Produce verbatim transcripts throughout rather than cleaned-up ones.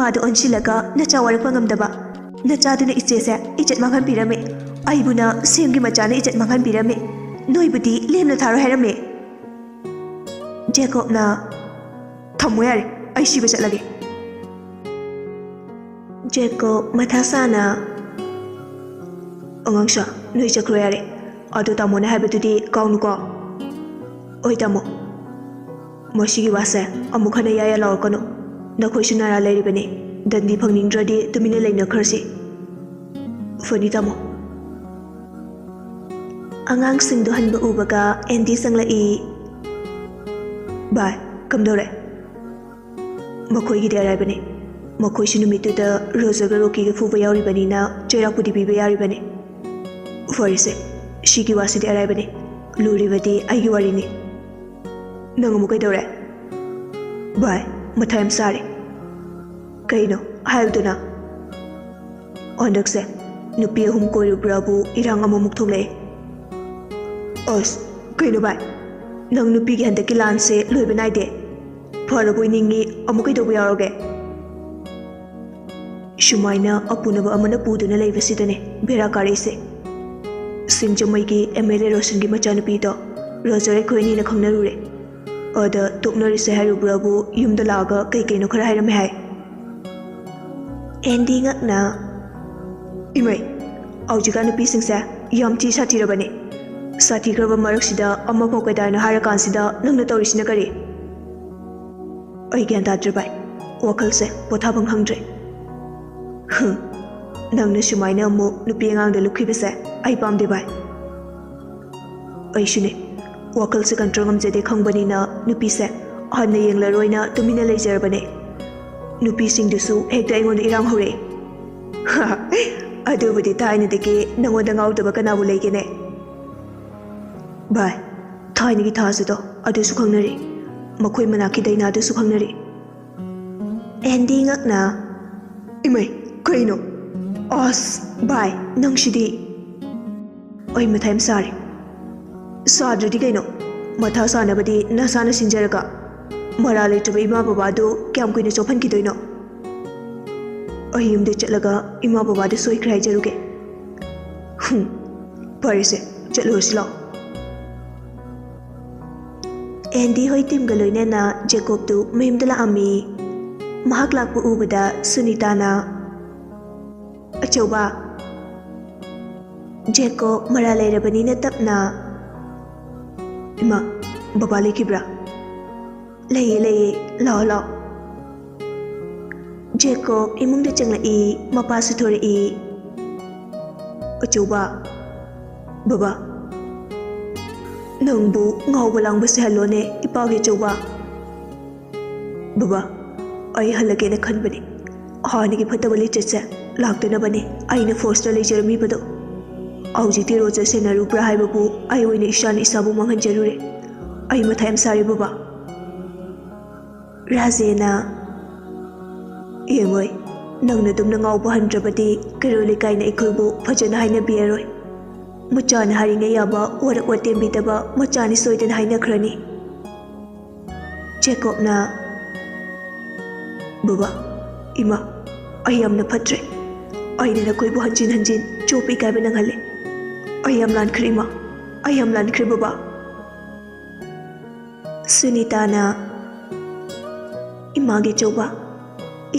ꯃꯥꯗꯣ ꯑꯣꯟꯁꯤꯜꯂꯒ, "ꯅꯆꯥ ꯋꯥꯔꯛꯄ ꯉꯝꯗꯕ ꯅꯆꯥꯗꯨꯅ ꯏꯆꯦꯁꯦ ꯏꯖꯠ ꯃꯥꯡꯍꯟꯕꯤꯔꯝꯃꯦ꯫ ꯑꯩꯕꯨꯅ ꯁꯦꯝꯒꯤ ꯃꯆꯥꯅ ꯏꯖꯠ ꯃꯥꯡꯍꯟꯕꯤꯔꯝꯃꯦ꯫ ꯅꯣꯏꯕꯨꯗꯤ ꯂꯦꯝꯅ ꯊꯥꯔꯣꯏ ꯍꯥꯏꯔꯝꯃꯦ꯫" ꯖꯦꯀꯣꯕꯅ, "ꯊꯝꯃꯣ ꯌꯥꯔꯦ, ꯑꯩ ꯁꯤꯕ ꯆꯠꯂꯒꯦ꯫" ꯖꯦꯀꯣꯕ ꯃꯊꯥ ꯁꯥꯅ, "ꯑꯉꯥꯡꯁꯥ, ꯅꯣꯏ ꯆꯠꯈ꯭ꯔꯣ ꯌꯥꯔꯦ꯫ ꯑꯗꯣ ꯇꯥꯃꯣꯅ ꯍꯥꯏꯕꯗꯨꯗꯤ ꯀꯥꯎꯅꯨꯀꯣ꯫" "ꯍꯣꯏ ꯇꯥꯃꯣ꯫ ꯃꯁꯤꯒꯤ ꯋꯥꯁꯦ ꯑꯃꯨꯛ ꯍꯟꯅ ꯌꯥꯌꯥ ꯂꯥꯎꯔꯛꯀꯅꯨ꯫ ꯅꯈꯣꯏꯁꯨ ꯅꯔꯥ ꯂꯩꯔꯤꯕꯅꯤ꯫ ꯗꯟꯗꯤ ꯐꯪꯅꯤꯡꯗ꯭ꯔꯗꯤ ꯇꯨꯃꯤꯟꯅ ꯂꯩꯅꯈ꯭ꯔꯁꯤ꯫" "ꯐꯅꯤ ꯇꯥꯃꯣ꯫" ꯑꯉꯥꯡꯁꯤꯡꯗꯣ ꯍꯟꯕ ꯎꯕꯒ ꯑꯦꯟꯗꯤ ꯆꯪꯂꯛꯏ꯫ "ꯚꯥꯏ, ꯀꯝꯗꯧꯔꯦ?" "ꯃꯈꯣꯏꯒꯤꯗꯤ ꯑꯔꯥꯏꯕꯅꯤ꯫ ꯃꯈꯣꯏꯁꯨ ꯅꯨꯃꯤꯠꯇꯨꯗ ꯔꯣꯖꯔꯒ ꯔꯣꯀꯤꯒ ꯐꯨꯕ ꯌꯥꯎꯔꯤꯕꯅꯤꯅ ꯆꯩꯔꯥꯛꯄꯨꯗꯤ ꯄꯤꯕ ꯌꯥꯔꯤꯕꯅꯤ꯫" "ꯐꯔꯦꯁꯦ, ꯁꯤꯒꯤ ꯋꯥꯁꯤꯗꯤ ꯑꯔꯥꯏꯕꯅꯤ꯫ ꯂꯨꯔꯤꯕꯗꯤ ꯑꯩꯒꯤ ꯋꯥꯔꯤꯅꯤ꯫" "ꯅꯪ ꯑꯃꯨꯛ ꯀꯩꯗꯧꯔꯦ?" "ꯚꯥꯏ, ꯃꯊꯥ ꯌꯥꯝ ꯁꯥꯔꯦ꯫" "ꯀꯩꯅꯣ? ꯍꯥꯏꯌꯨꯗꯅ꯫" "ꯍꯟꯗꯛꯁꯦ ꯅꯨꯄꯤ ꯑꯍꯨꯝ ꯀꯣꯏꯔꯨꯕ꯭ꯔꯥꯕꯨ ꯏꯔꯥꯡ ꯑꯃꯃꯨꯛ ꯊꯣꯛꯂꯛꯑꯦ꯫" "ꯑꯁ, ꯀꯩꯅꯣ ꯚꯥꯏ? ꯅꯪ ꯅꯨꯄꯤꯒꯤ ꯍꯟꯗꯛꯀꯤ ꯂꯥꯟꯁꯦ ꯂꯣꯏꯕ ꯅꯥꯏꯗꯦ꯫ ꯐꯔꯕꯣꯏ ꯅꯤꯡꯉꯤ, ꯑꯃꯨꯛ ꯀꯩꯗꯧꯕ ꯌꯥꯎꯔꯒꯦ?" "ꯁꯨꯃꯥꯏꯅ ꯑꯄꯨꯅꯕ ꯑꯃꯅ ꯄꯨꯗꯨꯅ ꯂꯩꯕꯁꯤꯗꯅꯦ ꯕꯦꯔꯥ ꯀꯥꯔꯛꯏꯁꯦ꯫ ꯁꯤꯡꯖꯃꯩꯒꯤ ꯑꯦꯝ ꯑꯦꯜ ꯑꯦ ꯔꯣꯁꯟꯒꯤ ꯃꯆꯥꯅꯨꯄꯤꯗꯣ ꯔꯣꯖꯔ ꯑꯩꯈꯣꯏ ꯑꯅꯤꯅ ꯈꯪꯅꯔꯨꯔꯦ꯫ ꯑꯗ ꯇꯣꯛꯅꯔꯁꯦ ꯍꯥꯏꯔꯨꯕ꯭ꯔꯥꯕꯨ ꯌꯨꯝꯗ ꯂꯥꯛꯑꯒ ꯀꯩ ꯀꯩꯅꯣ ꯈꯔ ꯍꯥꯏꯔꯝꯃꯦ ꯍꯥꯏ꯫" ꯑꯦꯟꯗꯤ ꯉꯛꯅ, "ꯏꯃꯩ, ꯍꯧꯖꯤꯛꯀꯥꯟ ꯅꯨꯄꯤꯁꯤꯡꯁꯦ ꯌꯥꯝ ꯊꯤ ꯁꯥꯊꯤꯔꯕꯅꯦ꯫ ꯁꯥꯊꯤꯈ꯭ꯔꯕ ꯃꯔꯛꯁꯤꯗ ꯑꯃꯐꯥꯎ ꯀꯩꯗꯧꯔꯤꯅꯣ ꯍꯥꯏꯔꯀꯥꯟꯁꯤꯗ ꯅꯪꯅ ꯇꯧꯔꯤꯁꯤꯅ ꯀꯔꯤ?" "ꯑꯩ ꯒ꯭ꯌꯥꯟ ꯇꯥꯗ꯭ꯔꯦ ꯚꯥꯏ, ꯋꯥꯈꯜꯁꯦ ꯄꯣꯊꯥꯐꯝ ꯈꯪꯗ꯭ꯔꯦ꯫" "ꯍꯨꯝ, ꯅꯪꯅ ꯁꯨꯃꯥꯏꯅ ꯑꯃꯨꯛ ꯅꯨꯄꯤ ꯑꯉꯥꯡꯗ ꯂꯨꯞꯈꯤꯕꯁꯦ ꯑꯩ ꯄꯥꯝꯗꯦ ꯚꯥꯏ꯫" "ꯑꯩꯁꯨꯅꯦ, ꯋꯥꯈꯜꯁꯦ ꯀꯟꯇ꯭ꯔꯣꯜ ꯉꯝꯖꯗꯦ ꯈꯪꯕꯅꯤꯅ ꯅꯨꯄꯤꯁꯦ ꯍꯟꯅ ꯌꯦꯡꯂꯔꯣꯏꯅ ꯇꯨꯃꯤꯟꯅ ꯂꯩꯖꯔꯕꯅꯦ꯫ ꯅꯨꯄꯤꯁꯤꯡꯗꯨꯁꯨ ꯍꯦꯛꯇ ꯑꯩꯉꯣꯟꯗ ꯏꯔꯥꯡ ꯍꯧꯔꯛꯑꯦ꯫" "ꯑꯗꯨꯕꯨꯗꯤ ꯊꯥꯏꯅꯗꯒꯤ ꯅꯉꯣꯟꯗ ꯉꯥꯎꯗꯕ ꯀꯅꯥꯕꯨ ꯂꯩꯒꯦꯅꯦ?" "ꯚꯥꯏ, ꯊꯥꯏꯅꯒꯤ ꯊꯥꯖꯗꯣ ꯑꯗꯨꯁꯨ ꯈꯪꯅꯔꯤ, ꯃꯈꯣꯏ ꯃꯅꯥꯛꯀꯤ ꯗꯩꯅꯥꯗꯨꯁꯨ ꯈꯪꯅꯔꯤ꯫" ꯑꯦꯟꯗꯤ ꯉꯛꯅ, "ꯏꯃꯩ, ꯀꯩꯅꯣ? ꯑꯁ, ꯚꯥꯏ, ꯅꯪꯁꯤꯗꯤ!" "ꯑꯩ ꯃꯊꯥ ꯌꯥꯝ ꯁꯥꯔꯦ꯫" "ꯁꯥꯗ꯭ꯔꯗꯤ ꯀꯩꯅꯣ? ꯃꯊꯥ ꯁꯥꯅꯕꯗꯤ ꯅꯁꯥꯅ ꯁꯤꯟꯖꯔꯒ꯫ ꯃꯔꯥ ꯂꯩꯇ꯭ꯔꯕ ꯏꯃꯥ ꯕꯕꯥꯗꯨ ꯀꯌꯥꯝ ꯀꯨꯏꯅ ꯆꯣꯞꯍꯟꯈꯤꯗꯣꯏꯅꯣ?" ꯑꯩ ꯌꯨꯝꯗ ꯆꯠꯂꯒ ꯏꯃꯥ ꯕꯕꯥꯗ ꯁꯣꯏꯈ꯭ꯔꯦ ꯍꯥꯏꯖꯔꯨꯒꯦ꯫ ꯍꯨꯝ, ꯐꯔꯦꯁꯦ, ꯆꯠꯂꯨꯔꯁꯤ ꯂꯥꯛꯑꯣ꯫ ꯑꯦꯟꯗꯤ ꯍꯣꯏ ꯇꯤꯝꯒ ꯂꯣꯏꯅꯅ ꯖꯦꯀꯣꯕꯇꯨ ꯃꯌꯨꯝꯗ ꯂꯥꯛꯑꯝꯃꯤ꯫ ꯃꯍꯥꯛ ꯂꯥꯛꯄ ꯎꯕꯗ ꯁꯨꯅꯤꯇꯥꯅ, "ꯑꯆꯧꯕ!" ꯖꯦꯀꯣꯕ ꯃꯔꯥꯜ ꯂꯩꯔꯕꯅꯤꯅ ꯇꯞꯅ, "ꯏꯃꯥ, ꯕꯕꯥ ꯂꯩꯈꯤꯕ꯭ꯔꯥ?" "ꯂꯩꯌꯦ, ꯂꯩꯌꯦ, ꯂꯥꯛꯑꯣ, ꯂꯥꯛꯑꯣ꯫" ꯖꯦꯀꯣꯕ ꯏꯃꯨꯡꯗ ꯆꯪꯂꯛꯏ, ꯃꯄꯥꯁꯨ ꯊꯣꯔꯛꯏ꯫ "ꯑꯆꯧꯕ, ꯕꯕꯥ, ꯅꯪꯕꯨ ꯉꯥꯎꯕ ꯂꯥꯡꯕ ꯁꯤꯍꯜꯂꯣꯅꯦ, ꯏꯄꯥꯒꯤ ꯑꯆꯧꯕ꯫" "ꯕꯕꯥ, ꯑꯩ ꯍꯜꯂꯒꯦꯅ ꯈꯟꯕꯅꯤ꯫ ꯍꯥꯟꯅꯒꯤ ꯐꯠꯇꯕ ꯂꯤꯆꯠꯁꯦ ꯂꯥꯛꯇꯅꯕꯅꯤ ꯑꯩꯅ ꯐꯣꯔꯁꯇ ꯂꯩꯖꯔꯝꯃꯤꯕꯗꯣ꯫ ꯍꯧꯖꯤꯛꯇꯤ ꯔꯣꯖꯔ ꯁꯦꯟꯅꯔꯨꯕ꯭ꯔꯥ ꯍꯥꯏꯕꯕꯨ ꯑꯩ ꯑꯣꯏꯅ ꯏꯁꯥꯅ ꯏꯁꯥꯕꯨ ꯃꯥꯡꯍꯟꯖꯔꯨꯔꯦ꯫ ꯑꯩ ꯃꯊꯥ ꯌꯥꯝ ꯁꯥꯔꯦ, ꯕꯕꯥ꯫" ꯔꯥꯖꯦꯅ, "ꯌꯦꯡꯉꯣꯏ, ꯅꯪꯅ ꯑꯗꯨꯝꯅ ꯉꯥꯎꯕ ꯍꯟꯗ꯭ꯔꯕꯗꯤ ꯀꯩꯔꯣꯜ ꯂꯩꯀꯥꯏꯅ ꯑꯩꯈꯣꯏꯕꯨ ꯐꯖꯅ ꯍꯥꯏꯅꯕꯤꯔꯔꯣꯏ꯫ ꯃꯆꯥꯅ ꯍꯥꯏꯔꯤꯉꯩ ꯌꯥꯕ ꯋꯥꯔꯛ ꯋꯥꯇꯦꯝꯕꯤꯗꯕ ꯃꯆꯥꯅꯤ ꯁꯣꯏꯗꯅ ꯍꯥꯏꯅꯈ꯭ꯔꯅꯤ꯫" ꯖꯦꯀꯣꯕꯅ, "ꯕꯕꯥ, ꯏꯃꯥ, ꯑꯩ ꯌꯥꯝꯅ ꯐꯠꯇ꯭ꯔꯦ꯫ ꯑꯩꯅ ꯅꯈꯣꯏꯕꯨ ꯍꯟꯖꯤꯟ ꯍꯟꯖꯤꯟ ꯆꯣꯞꯄ ꯏꯀꯥꯏꯕ ꯅꯪꯍꯜꯂꯦ꯫ ꯑꯩ ꯌꯥꯝ ꯂꯥꯟꯈ꯭ꯔꯦ, ꯏꯃꯥ꯫ ꯑꯩ ꯌꯥꯝ ꯂꯥꯟꯈ꯭ꯔꯦ, ꯕꯕꯥ꯫" ꯁꯨꯅꯤꯇꯥꯅ, "ꯏꯃꯥꯒꯤ ꯑꯆꯧꯕ,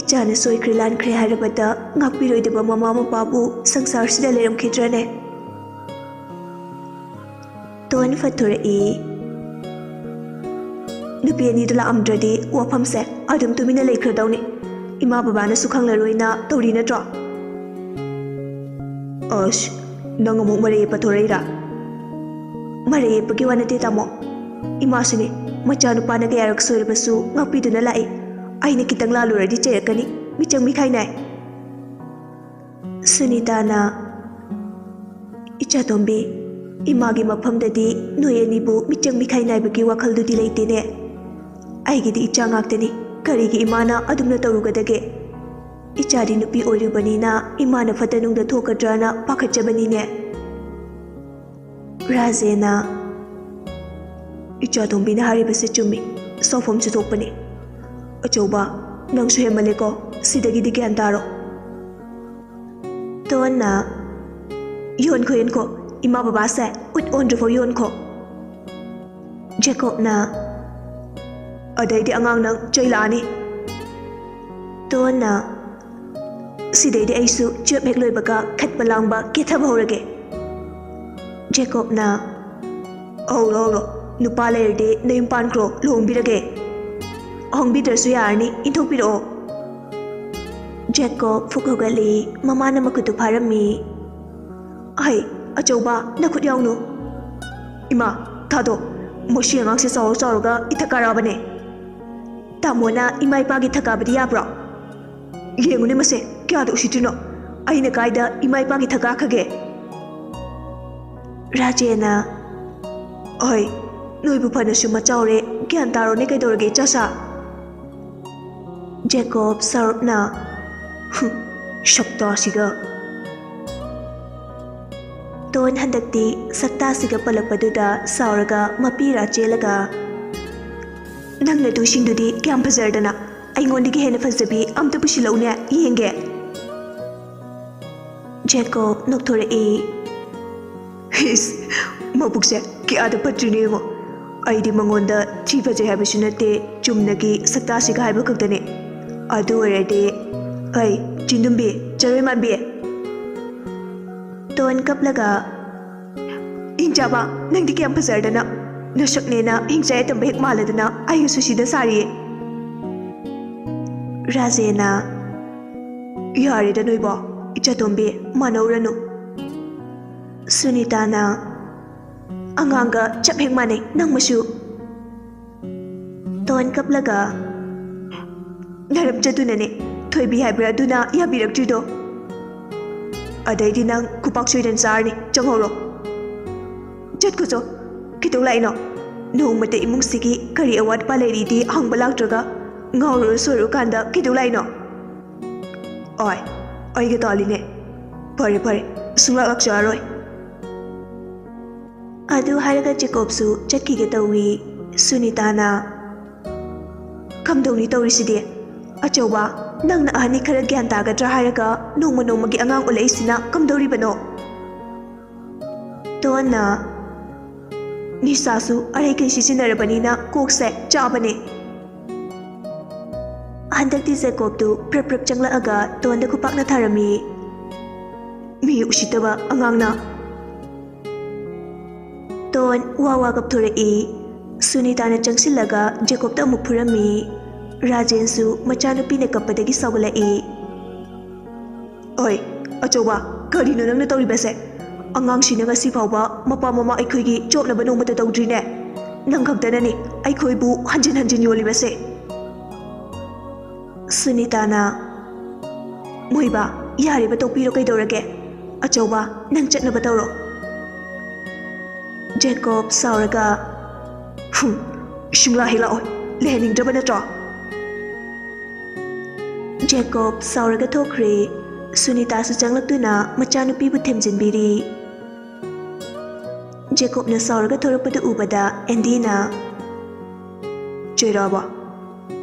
ꯏꯆꯥꯅ ꯁꯣꯏꯈ꯭ꯔꯦ ꯂꯥꯟꯈ꯭ꯔꯦ ꯍꯥꯏꯔꯕꯗ ꯉꯥꯛꯄꯤꯔꯣꯏꯗꯕ ꯃꯃꯥ ꯃꯄꯥꯕꯨ ꯁꯪꯁꯥꯔꯁꯤꯗ ꯂꯩꯔꯝꯈꯤꯗ꯭ꯔꯅꯦ?" ꯇꯣꯟ ꯐꯠꯊꯣꯔꯛꯏ꯫ "ꯅꯨꯄꯤ ꯑꯅꯤꯗꯨ ꯂꯥꯛꯑꯝꯗ꯭ꯔꯗꯤ ꯋꯥꯐꯝꯁꯦ ꯑꯗꯨꯝ ꯇꯨꯃꯤꯟꯅ ꯂꯩꯈ꯭ꯔꯗꯧꯅꯤ꯫ ꯏꯃꯥ ꯕꯕꯥꯅꯁꯨ ꯈꯪꯂꯔꯣꯏꯅ ꯇꯧꯔꯤ ꯅꯠꯇ꯭ꯔꯣ?" "ꯑꯁ, ꯅꯪ ꯑꯃꯨꯛ ꯃꯔꯩ ꯌꯦꯠꯄ ꯊꯣꯔꯛꯏꯔꯥ?" "ꯃꯔꯩ ꯌꯦꯠꯄꯒꯤ ꯋꯥ ꯅꯠꯇꯦ, ꯇꯥꯃꯣ꯫ ꯏꯃꯥꯁꯨꯅꯦ, ꯃꯆꯥꯅꯨꯄꯥꯅ ꯀꯌꯥꯔꯛ ꯁꯣꯏꯔꯕꯁꯨ ꯉꯥꯛꯄꯤꯗꯨꯅ ꯂꯥꯛꯏ꯫ ꯑꯩꯅ ꯈꯤꯇꯪ ꯂꯥꯜꯂꯨꯔꯗꯤ ꯆꯩꯔꯛꯀꯅꯤ, ꯃꯤꯆꯪ ꯃꯤꯈꯥꯏ ꯅꯥꯏ꯫" ꯁꯨꯅꯤꯇꯥꯅ, "ꯏꯆꯥꯇꯣꯝꯕꯤ, ꯏꯃꯥꯒꯤ ꯃꯐꯝꯗꯗꯤ ꯅꯣꯏ ꯑꯅꯤꯕꯨ ꯃꯤꯆꯪ ꯃꯤꯈꯥꯏ ꯅꯥꯏꯕꯒꯤ ꯋꯥꯈꯜꯗꯨꯗꯤ ꯂꯩꯇꯦꯅꯦ꯫ ꯑꯩꯒꯤꯗꯤ ꯏꯆꯥ ꯉꯥꯛꯇꯅꯤ, ꯀꯔꯤꯒꯤ ꯏꯃꯥꯅ ꯑꯗꯨꯝꯅ ꯇꯧꯔꯨꯒꯗꯒꯦ? ꯏꯆꯥꯗꯤ ꯅꯨꯄꯤ ꯑꯣꯏꯔꯨꯕꯅꯤꯅ ꯏꯃꯥꯅ ꯐꯠꯇ ꯅꯨꯡꯗ ꯊꯣꯛꯀꯗ꯭ꯔꯅ ꯄꯥꯈꯠꯆꯕꯅꯤꯅꯦ꯫" ꯔꯥꯖꯦꯅ, "ꯏꯆꯥꯇꯣꯝꯕꯤꯅ ꯍꯥꯏꯔꯤꯕꯁꯦ ꯆꯨꯝꯃꯤ, ꯁꯥꯎꯐꯝꯁꯨ ꯊꯣꯛꯄꯅꯤ꯫ ꯑꯆꯧꯕ, ꯅꯪꯁꯨ ꯍꯦꯟꯃꯜꯂꯦꯀꯣ, ꯁꯤꯗꯒꯤꯗꯤ ꯒ꯭ꯌꯥꯟ ꯇꯥꯔꯣ꯫ ꯇꯣꯟꯅ, "ꯌꯣꯟꯈꯣ, ꯌꯣꯟꯈꯣ, ꯏꯃꯥ ꯕꯕꯥꯁꯦ ꯎꯠ ꯑꯣꯟꯗ꯭ꯔꯤꯐꯥꯎ ꯌꯣꯟꯈꯣ꯫" ꯖꯦꯀꯣꯕꯅ, "ꯑꯗꯩꯗꯤ ꯑꯉꯥꯡ ꯅꯪ ꯆꯩ ꯂꯥꯛꯑꯅꯤ꯫" ꯇꯣꯟꯅ, "ꯁꯤꯗꯩꯗꯤ ꯑꯩꯁꯨ ꯇꯨꯌꯦꯜꯐ ꯍꯦꯛ ꯂꯣꯏꯕꯒ ꯈꯠꯄ ꯂꯥꯡꯕ ꯀꯦꯊꯕ ꯍꯧꯔꯒꯦ꯫" ꯖꯦꯀꯣꯕꯅ, "ꯍꯧꯔꯣ, ꯍꯧꯔꯣ, ꯅꯨꯄꯥ ꯂꯩꯔꯗꯤ ꯅꯌꯨꯝ ꯄꯥꯟꯈ꯭ꯔꯣ, ꯂꯨꯍꯣꯡꯕꯤꯔꯒꯦ꯫ ꯍꯣꯡꯕꯤꯗ꯭ꯔꯁꯨ ꯌꯥꯔꯅꯤ, ꯏꯟꯊꯣꯛꯄꯤꯔꯛꯑꯣ꯫" ꯖꯦꯀꯣꯕ ꯐꯨꯛ ꯍꯧꯒꯠꯂꯤ, ꯃꯃꯥꯅ ꯃꯈꯨꯠꯇꯨ ꯐꯥꯔꯝꯃꯤ꯫ "ꯍꯩ, ꯑꯆꯧꯕ, ꯅꯈꯨꯠ ꯌꯥꯎꯅꯨ꯫" "ꯏꯃꯥ, ꯊꯥꯗꯣꯛ꯫ ꯃꯁꯤ ꯑꯉꯥꯡꯁꯦ ꯆꯥꯎꯔ ꯆꯥꯎꯔꯒ ꯏꯊꯛ ꯀꯥꯔꯛꯑꯕꯅꯦ꯫ ꯇꯥꯃꯣꯅ ꯏꯃꯥ ꯏꯄꯥꯒꯤ ꯊꯛ ꯀꯥꯕꯗꯤ ꯌꯥꯕ꯭ꯔꯣ? ꯌꯦꯡꯉꯨꯅꯦ ꯃꯁꯦ, ꯀꯌꯥꯗ ꯎꯁꯤꯠꯇ꯭ꯔꯤꯅꯣ? ꯑꯩꯅ ꯀꯥꯏꯗ ꯏꯃꯥ ꯏꯄꯥꯒꯤ ꯊꯛ ꯀꯥꯈꯒꯦ?" ꯔꯥꯖꯦꯅ, "ꯍꯣꯏ, ꯅꯣꯏꯕꯨ ꯐꯅꯁꯨ ꯃꯆꯥꯎꯔꯦ, ꯒ꯭ꯌꯥꯟ ꯇꯥꯔꯣꯅꯦ, ꯀꯩꯗꯧꯔꯒꯦ ꯏꯆꯥꯁꯥ?" ꯖꯦꯀꯣꯕ ꯁꯥꯎꯔꯞꯅ, "ꯍꯨꯝ, ꯁꯛꯇꯥꯁꯤꯒ꯫" ꯇꯣꯟ ꯍꯟꯗꯛꯇꯤ ꯁꯛꯇꯥꯁꯤꯒ ꯄꯜꯂꯛꯄꯗꯨꯗ ꯁꯥꯎꯔꯒ ꯃꯄꯤꯔꯥ ꯆꯦꯜꯂꯒ, "ꯅꯪ ꯅꯇꯨꯁꯤꯡꯗꯨꯗꯤ ꯀꯌꯥꯝ ꯐꯖꯔꯗꯅ, ꯑꯩꯉꯣꯟꯗꯒꯤ ꯍꯦꯟꯅ ꯐꯖꯕꯤ ꯑꯝꯇ ꯄꯨꯁꯤꯜꯂꯛꯎꯅꯦ ꯌꯦꯡꯒꯦ꯫" ꯖꯦꯀꯣꯕ ꯅꯣꯛꯊꯣꯔꯛꯏ꯫ "ꯏꯁ, ꯃꯕꯨꯛꯁꯦ ꯀꯌꯥꯗ ꯐꯠꯇ꯭ꯔꯤꯅꯣ ꯌꯦꯡꯉꯣ꯫ ꯑꯩꯗꯤ ꯃꯉꯣꯟꯗ ꯊꯤ ꯐꯖꯩ ꯍꯥꯏꯕꯁꯨ ꯅꯠꯇꯦ, ꯆꯨꯝꯅꯒꯤ ꯁꯛꯇꯥꯁꯤꯒ ꯍꯥꯏꯕ ꯈꯛꯇꯅꯦ꯫ ꯑꯗꯨ ꯑꯣꯏꯔꯗꯤ, ꯑꯩ ꯆꯤꯟꯗꯨꯝꯕꯤ, ꯆꯔꯣꯏ ꯃꯥꯟꯕꯤ꯫" ꯇꯣꯟ ꯀꯞꯂꯒ, "ꯍꯤꯡꯆꯥꯕ, ꯅꯪꯗꯤ ꯀꯌꯥꯝ ꯐꯖꯔꯗꯅ, ꯅꯁꯛꯅꯦꯅ ꯍꯤꯡꯆꯥꯏ ꯑꯇꯝꯕ ꯍꯦꯛ ꯃꯥꯜꯂꯗꯅ ꯑꯩꯒꯁꯨ ꯁꯤꯗ ꯁꯥꯔꯤꯌꯦ꯫" ꯔꯥꯖꯦꯅ, "ꯌꯥꯔꯦꯗ ꯅꯣꯏꯕꯣ, ꯏꯆꯥꯇꯣꯝꯕꯤ, ꯃꯥꯟꯅꯧꯔꯅꯨ꯫" ꯁꯨꯅꯤꯇꯥꯅ, "ꯑꯉꯥꯡꯒ ꯆꯞ ꯍꯦꯛ ꯃꯥꯟꯅꯩ ꯅꯪ ꯃꯁꯨ꯫" ꯇꯣꯟ ꯀꯞꯂꯒ, "ꯅꯔꯝꯆꯠꯇꯨꯅꯅꯦ, ꯊꯣꯏꯕꯤ ꯍꯥꯏꯕ꯭ꯔꯥ ꯑꯗꯨꯅ ꯌꯥꯕꯤꯔꯛꯇ꯭ꯔꯤꯗꯣ꯫ ꯑꯗꯩꯗꯤ ꯅꯪ ꯈꯨꯄꯥꯛ ꯁꯣꯏꯗꯅ ꯆꯥꯔꯅꯤ, ꯆꯪꯍꯧꯔꯣ꯫ ꯆꯠꯈꯣꯆꯣ, ꯀꯩꯗꯧ ꯂꯥꯛꯏꯅꯣ? ꯅꯣꯡꯃꯇ ꯏꯃꯨꯡꯁꯤꯒꯤ ꯀꯔꯤ ꯑꯋꯥꯠ ꯑꯄꯥ ꯂꯩꯔꯤꯗꯤ ꯍꯪꯕ ꯂꯥꯛꯇ꯭ꯔꯒ, ꯉꯥꯎꯔꯨꯔ ꯁꯣꯏꯔꯨꯔ ꯀꯥꯟꯗ ꯀꯩꯗꯧ ꯂꯥꯛꯏꯅꯣ?" "ꯑꯣꯏ, ꯑꯩꯒ ꯇꯥꯜꯂꯤꯅꯦ꯫ ꯐꯔꯦ, ꯐꯔꯦ, ꯁꯨꯡꯂꯥꯛ ꯂꯥꯛꯆꯔꯔꯣꯏ꯫" ꯑꯗꯨ ꯍꯥꯏꯔꯒ ꯖꯦꯀꯣꯕꯁꯨ ꯆꯠꯈꯤꯒꯦ ꯇꯧꯏ꯫ ꯁꯨꯅꯤꯇꯥꯅ, "ꯀꯝꯗꯧꯅꯤ ꯇꯧꯔꯤꯁꯤꯗꯤ? ꯑꯆꯧꯕ, ꯅꯪꯅ ꯑꯍꯟꯅꯤ ꯈꯔ ꯒ꯭ꯌꯥꯟ ꯇꯥꯒꯗ꯭ꯔꯥ ꯍꯥꯏꯔꯒ ꯅꯣꯡꯃ ꯅꯣꯡꯃꯒꯤ ꯑꯉꯥꯡ ꯑꯣꯜꯂꯛꯏꯁꯤꯅ ꯀꯝꯗꯧꯔꯤꯕꯅꯣ? ꯇꯣꯟꯅ, ꯅꯤꯁꯥꯁꯨ ꯑꯔꯩ ꯀꯩ ꯁꯤꯖꯤꯟꯅꯔꯕꯅꯤꯅ ꯀꯣꯛꯁꯦ ꯆꯥꯕꯅꯦ꯫ ꯍꯟꯗꯛꯇꯤ ꯖꯦꯀꯣꯕꯇꯨ ꯄ꯭ꯔꯞ ꯄ꯭ꯔꯞ ꯆꯪꯂꯛꯑꯒ ꯇꯣꯟꯗ ꯈꯨꯄꯥꯛꯅ ꯊꯥꯔꯝꯃꯤ꯫ ꯃꯤ ꯎꯁꯤꯠꯇꯕ ꯑꯉꯥꯡꯅ꯫ ꯇꯣꯟ ꯋꯥ ꯋꯥ ꯀꯞꯊꯣꯔꯛꯏ꯫ ꯁꯨꯅꯤꯇꯥꯅ ꯆꯪꯁꯤꯜꯂꯒ ꯖꯦꯀꯣꯕꯇ ꯑꯃꯨꯛ ꯐꯨꯔꯝꯃꯤ꯫ ꯔꯥꯖꯦꯟꯁꯨ ꯃꯆꯥꯅꯨꯄꯤꯅ ꯀꯞꯄꯗꯒꯤ ꯁꯥꯎꯒꯠꯂꯛꯏ꯫ ꯑꯣꯏ, ꯑꯆꯧꯕ, ꯀꯔꯤꯅꯣ ꯅꯪꯅ ꯇꯧꯔꯤꯕꯁꯦ? ꯑꯉꯥꯡꯁꯤꯅ ꯉꯁꯤ ꯐꯥꯎꯕ ꯃꯄꯥ ꯃꯃꯥ ꯑꯩꯈꯣꯏꯒꯤ ꯆꯣꯞꯅꯕ ꯅꯣꯡꯃꯇ ꯇꯧꯗ꯭ꯔꯤꯅꯦ꯫ ꯅꯪ ꯈꯛꯇꯅꯅꯤ ꯑꯩꯈꯣꯏꯕꯨ ꯍꯟꯖꯤꯟ ꯍꯟꯖꯤꯟ ꯌꯣꯜꯂꯤꯕꯁꯦ꯫ ꯁꯨꯅꯤꯇꯥꯅ, ꯃꯣꯏꯕꯥ, ꯌꯥꯔꯦꯕ, ꯇꯣꯛꯄꯤꯔꯣ, ꯀꯩꯗꯧꯔꯒꯦ? ꯑꯆꯧꯕ, ꯅꯪ ꯆꯠꯅꯕ ꯇꯧꯔꯣ꯫ ꯖꯦꯀꯣꯕ ꯁꯥꯎꯔꯒ, ꯍꯨꯝ, ꯁꯨꯡꯂꯥꯛ ꯍꯦꯛ ꯂꯥꯛꯑꯣꯏ, ꯂꯩꯍꯟꯅꯤꯡꯗ꯭ꯔꯕ ꯅꯠꯇ꯭ꯔꯣ? ꯖꯦꯀꯣꯕ ꯁꯥꯎꯔꯒ ꯊꯣꯛꯈ꯭ꯔꯦ꯫ ꯁꯨꯅꯤꯇꯥꯁꯨ ꯆꯪꯂꯛꯇꯨꯅ ꯃꯆꯥꯅꯨꯄꯤꯕꯨ ꯊꯦꯝꯖꯤꯟꯕꯤꯔꯤ꯫ ꯖꯦꯀꯣꯕꯅ ꯁꯥꯎꯔꯒ ꯊꯣꯔꯛꯄꯗꯨ ꯎꯕꯗ ꯑꯦꯟꯗꯤꯅ, ꯆꯩꯔꯥꯕ?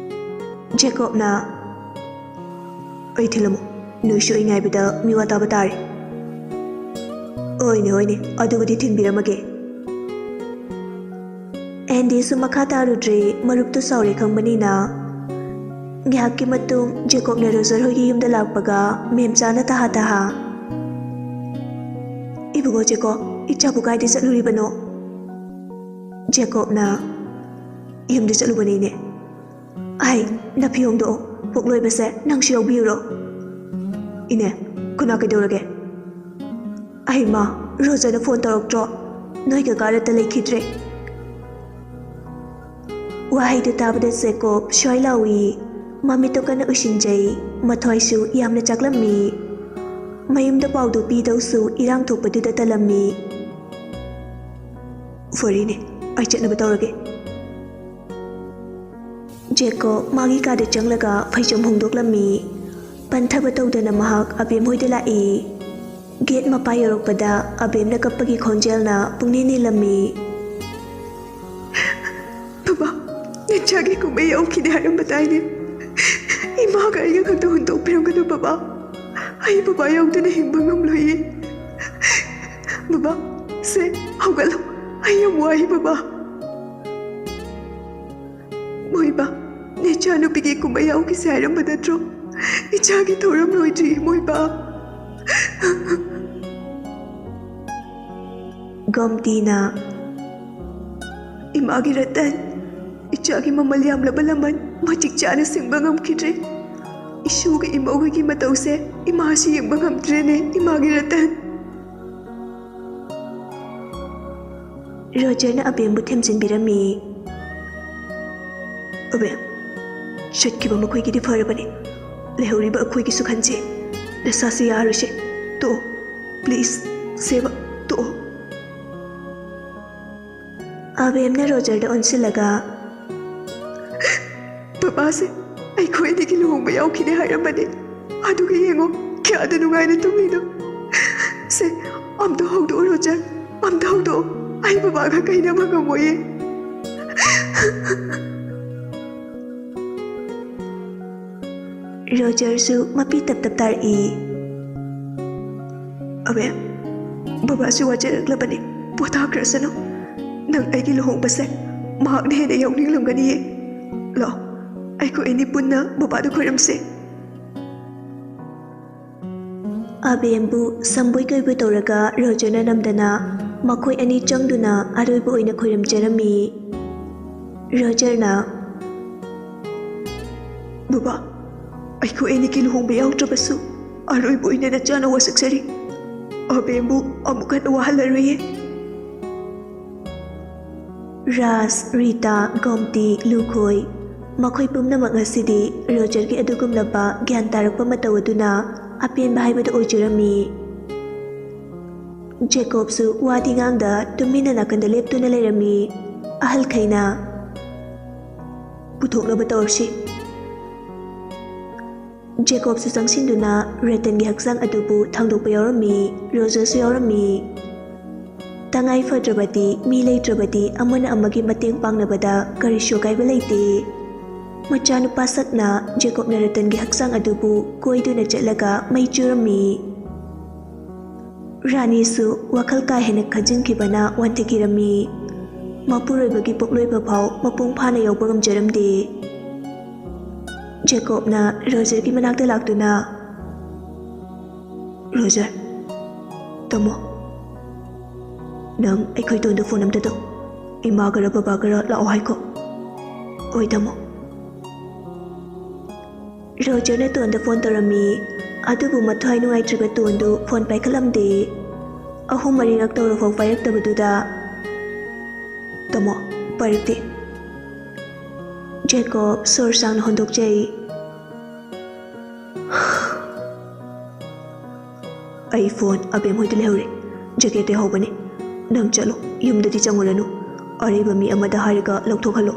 ꯖꯦꯀꯣꯕꯅ, ꯑꯩ ꯊꯤꯜꯂꯝꯃꯣ, ꯅꯣꯏꯁꯨ ꯑꯩ ꯉꯥꯏꯕꯗ ꯃꯤꯋꯥ ꯇꯥꯕ ꯇꯥꯔꯦ꯫ ꯍꯣꯏꯅꯦ, ꯍꯣꯏꯅꯦ, ꯑꯗꯨꯕꯨꯗꯤ ꯊꯤꯟꯕꯤꯔꯝꯃꯒꯦ꯫ ꯑꯦꯟꯗꯤꯁꯨ ꯃꯈꯥ ꯇꯥꯔꯨꯗ꯭ꯔꯦ, ꯃꯔꯨꯞꯇꯨ ꯁꯥꯎꯔꯦ ꯈꯪꯕꯅꯤꯅ꯫ ꯉꯥꯏꯍꯥꯛꯀꯤ ꯃꯇꯨꯡ ꯖꯦꯀꯣꯕꯅ ꯔꯣꯖꯔ ꯍꯣꯏꯒꯤ ꯌꯨꯝꯗ ꯂꯥꯛꯄꯒ ꯃꯦꯝꯆꯥꯅ ꯇꯍꯥ ꯇꯍꯥ, ꯏꯕꯨꯡꯉꯣ ꯖꯦꯀꯣꯕ, ꯏꯆꯥꯕꯨ ꯀꯥꯏꯗ ꯆꯠꯂꯨꯔꯤꯕꯅꯣ? ꯖꯦꯀꯣꯕꯅ, ꯌꯨꯝꯗ ꯆꯠꯂꯨꯕꯅꯤꯅꯦ꯫ ꯑꯩ, ꯅꯐꯤ ꯍꯣꯡꯗꯣꯛꯑꯣ, ꯄꯣꯛꯂꯣꯏꯕꯁꯦ ꯅꯪꯁꯨ ꯌꯥꯎꯕꯤꯔꯨꯔꯣ꯫ ꯏꯅꯦ, ꯀꯅꯥ ꯀꯩꯗꯧꯔꯒꯦ? ꯑꯩ ꯃꯥ, ꯔꯣꯖꯔꯅ ꯐꯣꯟ ꯇꯧꯔꯛꯇ꯭ꯔꯣ? ꯅꯣꯏ ꯀꯀꯥ ꯔꯠꯇ ꯂꯩꯈꯤꯗ꯭ꯔꯦ꯫ ꯋꯥꯍꯩꯗꯨ ꯇꯥꯕꯗ ꯖꯦꯀꯣꯕ ꯁ꯭ꯋꯥꯏ ꯂꯥꯎꯏ꯫ ꯃꯃꯤꯠꯇꯣ ꯀꯟꯅ ꯎꯏꯁꯤꯟꯖꯩ꯫ ꯃꯊ꯭ꯋꯥꯏꯁꯨ ꯌꯥꯝꯅ ꯆꯥꯛꯂꯝꯃꯤ꯫ ꯃꯌꯨꯝꯗ ꯄꯥꯎꯗꯨ ꯄꯤꯗꯧꯁꯨ ꯏꯔꯥꯡ ꯊꯣꯛꯄꯗꯨꯗ ꯇꯜꯂꯝꯃꯤ꯫ ꯐꯔꯦꯅꯦ, ꯑꯩ ꯆꯠꯅꯕ ꯇꯧꯔꯒꯦ꯫ ꯖꯦꯀꯣꯕ ꯃꯥꯒꯤ ꯀꯥꯗ ꯆꯪꯂꯒ ꯐꯩꯖꯣꯝ ꯍꯣꯡꯗꯣꯛꯂꯝꯃꯤ꯫ ꯄꯟꯊꯕ ꯇꯧꯗꯅ ꯃꯍꯥꯛ ꯑꯕꯦꯝ ꯍꯣꯏꯗ ꯂꯥꯛꯏ꯫ ꯒꯦꯠ ꯃꯄꯥ ꯌꯧꯔꯛꯄꯗ ꯑꯕꯦꯝꯅ ꯀꯞꯄꯒꯤ ꯈꯣꯟꯖꯦꯜꯅ ꯄꯨꯡꯅꯤꯟ ꯅꯤꯜꯂꯝꯃꯤ꯫ ꯕꯕꯥ, ꯅꯆꯥꯒꯤ ꯀꯨꯝꯍꯩ ꯌꯧꯈꯤꯗꯦ ꯍꯥꯏꯔꯝꯕ ꯇꯥꯏꯅꯦ꯫ ꯃꯍꯥꯛ ꯑꯩꯒ ꯈꯛꯇ ꯍꯨꯟꯗꯣꯛꯄꯤꯔꯝꯒꯅꯨ ꯕꯕꯥ꯫ ꯑꯩ ꯕꯕꯥ ꯌꯥꯎꯗꯅ ꯍꯤꯡꯕ ꯉꯝꯂꯣꯏꯌꯦ꯫ ꯕꯕꯥ, ꯁꯦ, ꯍꯧꯒꯠꯂꯣ꯫ ꯑꯩ ꯌꯥꯝ ꯋꯥꯏ ꯕꯕꯥ꯫ ꯃꯣꯏꯕꯥ, ꯅꯆꯥꯅꯨꯄꯤꯒꯤ ꯀꯨꯝꯍꯩ ꯌꯥꯎꯈꯤꯁꯦ ꯍꯥꯏꯔꯝꯕ ꯅꯠꯇ꯭ꯔꯣ? ꯏꯆꯥꯒꯤ ꯊꯧꯔꯝ ꯂꯣꯏꯗ꯭ꯔꯤ ꯃꯣꯏꯕꯥ꯫ ꯒꯣꯝꯇꯤꯅ, ꯏꯃꯥꯒꯤ ꯔꯇꯟ, ꯏꯆꯥꯒꯤ ꯃꯃꯜ ꯌꯥꯝꯂꯕ ꯂꯃꯟ ꯃꯇꯤꯛ ꯆꯥꯅ ꯁꯤꯡꯕ ꯉꯝꯈꯤꯗ꯭ꯔꯦ꯫ ꯏꯁꯨꯒ ꯏꯃꯧꯒꯒꯤ ꯃꯇꯧꯁꯦ ꯏꯃꯥꯁꯨ ꯌꯦꯡꯕ ꯉꯝꯗ꯭ꯔꯦꯅꯦ, ꯏꯃꯥꯒꯤ ꯔꯇꯟ꯫ ꯔꯣꯖꯔꯅ ꯑꯕꯦꯝꯕꯨ ꯊꯦꯝꯖꯤꯟꯕꯤꯔꯝꯃꯤ꯫ ꯑꯕꯦꯝ, ꯆꯠꯈꯤꯕ ꯃꯈꯣꯏꯒꯤꯗꯤ ꯐꯔꯕꯅꯤ, ꯂꯩꯍꯧꯔꯤꯕ ꯑꯩꯈꯣꯏꯒꯤꯁꯨ ꯈꯟꯁꯤ꯫ ꯅꯁꯥꯁꯤ ꯌꯥꯔꯣꯏꯁꯦ, ꯇꯣꯛꯑꯣ, please, ꯁꯦꯕ, ꯇꯣꯛꯑꯣ꯫ ꯑꯕꯦꯝꯅ ꯔꯣꯖꯔꯗ ꯑꯣꯟꯁꯤꯜꯂꯒ, ꯕꯕꯥꯁꯦ ꯑꯩꯈꯣꯏ ꯑꯅꯤꯒꯤ ꯂꯨꯍꯣꯡꯕ ꯌꯥꯎꯈꯤꯅꯦ ꯍꯥꯏꯔꯝꯕꯅꯦ, ꯑꯗꯨꯒ ꯌꯦꯡꯉꯣ ꯀꯌꯥꯗ ꯅꯨꯡꯉꯥꯏꯅ ꯇꯨꯝꯃꯤꯅꯣ꯫ ꯁꯦ, ꯑꯝꯇ ꯍꯧꯗꯣꯛꯑꯣ ꯔꯣꯖꯔ, ꯑꯝꯇ ꯍꯧꯗꯣꯛꯑꯣ, ꯑꯩ ꯕꯕꯥꯒ ꯀꯩꯅꯕ ꯉꯝꯃꯣꯏꯌꯦ꯫ ꯔꯣꯖꯔꯁꯨ ꯃꯄꯤ ꯇꯞ ꯇꯞ ꯇꯥꯔꯛꯏ꯫ ꯑꯕꯦꯝ, ꯕꯕꯥꯁꯨ ꯋꯥꯖꯔꯛꯂꯕꯅꯤ, ꯄꯣꯊꯥꯈ꯭ꯔꯁꯅꯨ꯫ ꯅꯪ ꯑꯩꯒꯤ ꯂꯨꯍꯣꯡꯕꯁꯦ ꯃꯍꯥꯛꯅ ꯍꯦꯟꯅ ꯌꯥꯎꯅꯤꯡꯂꯝꯒꯅꯤꯌꯦ꯫ ꯂꯥꯛꯑꯣ, ꯑꯩꯈꯣꯏ ꯑꯅꯤ ꯄꯨꯟꯅ ꯕꯕꯥꯗ ꯈꯣꯏꯔꯝꯁꯦ꯫ ꯑꯕꯦꯝꯕꯨ ꯁꯝꯕꯣꯏ ꯀꯩꯕꯣꯏ ꯇꯧꯔꯒ ꯔꯣꯖꯔꯅ ꯅꯝꯗꯅ ꯃꯈꯣꯏ ꯑꯅꯤ ꯆꯪꯗꯨꯅ ꯑꯔꯣꯏꯕ ꯑꯣꯏꯅ ꯈꯣꯏꯔꯝꯖꯔꯝꯃꯤ꯫ ꯔꯣꯖꯔꯅ, ꯕꯕꯥ, ꯑꯩꯈꯣꯏ ꯑꯅꯤꯒꯤ ꯂꯨꯍꯣꯡꯕ ꯌꯥꯎꯗ꯭ꯔꯕꯁꯨ ꯑꯔꯣꯏꯕ ꯑꯣꯏꯅ ꯅꯆꯥꯅ ꯋꯥꯁꯛꯆꯔꯤ꯫ ꯑꯕꯦꯝꯕꯨ ꯑꯃꯨꯛ ꯍꯟꯅ ꯋꯥꯍꯜꯂꯔꯣꯏꯌꯦ꯫ ꯔꯥꯖ, ꯔꯤꯇꯥ, ꯒꯣꯝꯇꯤ, ꯂꯨꯈꯣꯏ, ꯃꯈꯣꯏ ꯄꯨꯝꯅꯃꯛ ꯉꯁꯤꯗꯤ ꯔꯣꯖꯔꯒꯤ ꯑꯗꯨꯒꯨꯝꯂꯕ ꯒ꯭ꯌꯥꯟ ꯇꯥꯔꯛꯄ ꯃꯇꯧ ꯑꯗꯨꯅ ꯑꯄꯦꯟꯕ ꯍꯥꯏꯕꯗꯨ ꯑꯣꯏꯖꯔꯝꯃꯤ꯫ ꯖꯦꯀꯣꯕꯁꯨ ꯋꯥꯗꯤ ꯉꯥꯡꯗ ꯇꯨꯃꯤꯟꯅ ꯅꯥꯀꯟꯗ ꯂꯦꯞꯇꯨꯅ ꯂꯩꯔꯝꯃꯤ꯫ ꯑꯍꯜꯈꯩꯅ, ꯄꯨꯊꯣꯛꯅꯕ ꯇꯧꯔꯁꯤ꯫ ꯖꯦꯀꯣꯕꯁꯨ ꯆꯪꯁꯤꯟꯗꯨꯅ ꯔꯇꯟꯒꯤ ꯍꯛꯆꯥꯡ ꯑꯗꯨꯕꯨ ꯊꯥꯡꯗꯣꯛꯄ ꯌꯥꯎꯔꯝꯃꯤ, ꯔꯣꯖꯔꯁꯨ ꯌꯥꯎꯔꯝꯃꯤ꯫ ꯇꯉꯥꯏ ꯐꯗ꯭ꯔꯕꯗꯤ, ꯃꯤ ꯂꯩꯇ꯭ꯔꯕꯗꯤ ꯑꯃꯅ ꯑꯃꯒꯤ ꯃꯇꯦꯡ ꯄꯥꯡꯅꯕꯗ ꯀꯔꯤꯁꯨ ꯑꯀꯥꯏꯕ ꯂꯩꯇꯦ꯫ ꯃꯆꯥꯅꯨꯄꯥ ꯁꯛꯅ ꯖꯦꯀꯣꯕꯅ ꯔꯇꯟꯒꯤ ꯍꯛꯆꯥꯡ ꯑꯗꯨꯕꯨ ꯀꯣꯏꯗꯨꯅ ꯆꯠꯂꯒ ꯃꯩ ꯆꯨꯔꯝꯃꯤ꯫ ꯔꯥꯅꯤꯁꯨ ꯋꯥꯈꯜ ꯀꯥ ꯍꯦꯟꯅ ꯈꯟꯖꯤꯟꯈꯤꯕꯅ ꯋꯥꯟꯊꯈꯤꯔꯝꯃꯤ꯫ ꯃꯄꯨꯔꯣꯏꯕꯒꯤ ꯄꯣꯛꯂꯣꯏꯕ ꯐꯥꯎ ꯃꯄꯨꯡ ꯐꯥꯅ ꯌꯥꯎꯕ ꯉꯝꯖꯔꯝꯗꯦ꯫ ꯖꯦꯀꯣꯕꯅ ꯔꯣꯖꯔꯒꯤ ꯃꯅꯥꯛꯇ ꯂꯥꯛꯇꯨꯅ, "ꯔꯣꯖꯔ, ꯇꯥꯃꯣ, ꯅꯪ ꯑꯩꯈꯣꯏ ꯇꯣꯟꯗ ꯐꯣꯟ ꯑꯝꯇ ꯇꯧ꯫ ꯏꯃꯥꯒꯔ ꯕꯕꯥꯒꯔ ꯂꯥꯛꯑꯣ ꯍꯥꯏꯈꯣ꯫" "ꯍꯣꯏ, ꯇꯥꯃꯣ꯫" ꯔꯣꯖꯔꯅ ꯇꯣꯟꯗ ꯐꯣꯟ ꯇꯧꯔꯝꯃꯤ꯫ ꯑꯗꯨꯕꯨ ꯃꯊ꯭ꯋꯥꯏ ꯅꯨꯡꯉꯥꯏꯇ꯭ꯔꯤꯕ ꯇꯣꯟꯗꯨ ꯐꯣꯟ ꯄꯥꯏꯈꯠꯂꯝꯗꯦ꯫ ꯑꯍꯨꯝ ꯃꯔꯤꯔꯛ ꯇꯧꯔꯐꯥꯎ ꯄꯥꯏꯔꯛꯇꯕꯗꯨꯗ, "ꯇꯥꯃꯣ, ꯄꯥꯏꯔꯛꯇꯦ꯫" ꯖꯦꯀꯣꯕ ꯁꯣꯔ ꯁꯥꯡꯅ ꯍꯣꯟꯗꯣꯛꯆꯩ꯫ "ꯑꯩ ꯐꯣꯟ ꯑꯕꯦꯝ ꯍꯣꯏꯗ ꯂꯩꯍꯧꯔꯦ꯫ ꯖꯦꯀꯦꯠꯇ ꯌꯥꯎꯍꯧꯕꯅꯦ꯫ ꯅꯪ ꯆꯠꯂꯣ, ꯌꯨꯝꯗꯗꯤ ꯆꯪꯉꯨꯔꯅꯨ꯫ ꯑꯔꯩꯕ ꯃꯤ ꯑꯃꯗ ꯍꯥꯏꯔꯒ ꯂꯧꯊꯣꯛꯍꯜꯂꯣ꯫